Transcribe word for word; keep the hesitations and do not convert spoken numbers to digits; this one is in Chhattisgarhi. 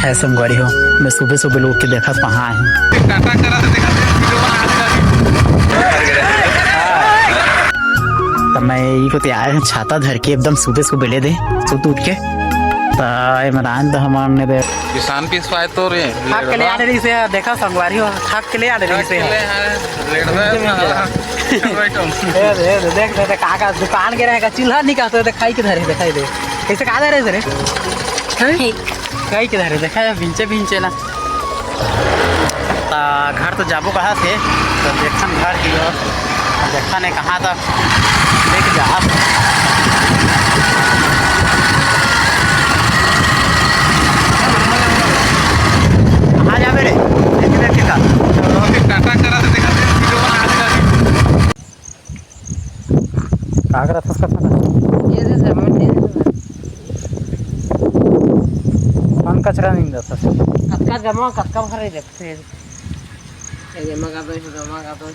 है संगवारी हो, मैं सुबह सुबह लोग के देखा कहाँ है। त मैं ई कोती आए हैं छाता धर के, एकदम सुबे सुबे ले दे, सुत उठ के। त इमरान त हमन ने दे किसान पीस पाए तो रे। थक के ले आने रहिसे, देखा संगवारी हो, थक के ले आने रहिसे। ए दे, ए दे, देख, देख, देख, का, का दुकान के रहेगा, चूल्हा निकालते, देखाई के धरे, देखाई दे। कैसे का धरे रे? हैं? कई के धरे, देखा है, भिंचे भिंचे ला। त घर तो जाबो कहा थे, त देखन घर की ओर, देखन है कहाँ तक लेके जा। कहाँ जाबे रे? देख, देख, देख। टाटा करा से देखा थे, वीडियो बना देगा। का करत हस कथा? ये दे जमा दे दे। कौन कचरा नहीं दस? कतका जमा, कतका भरे देखते हैं। ये जमा कर दो, इसे जमा कर दो।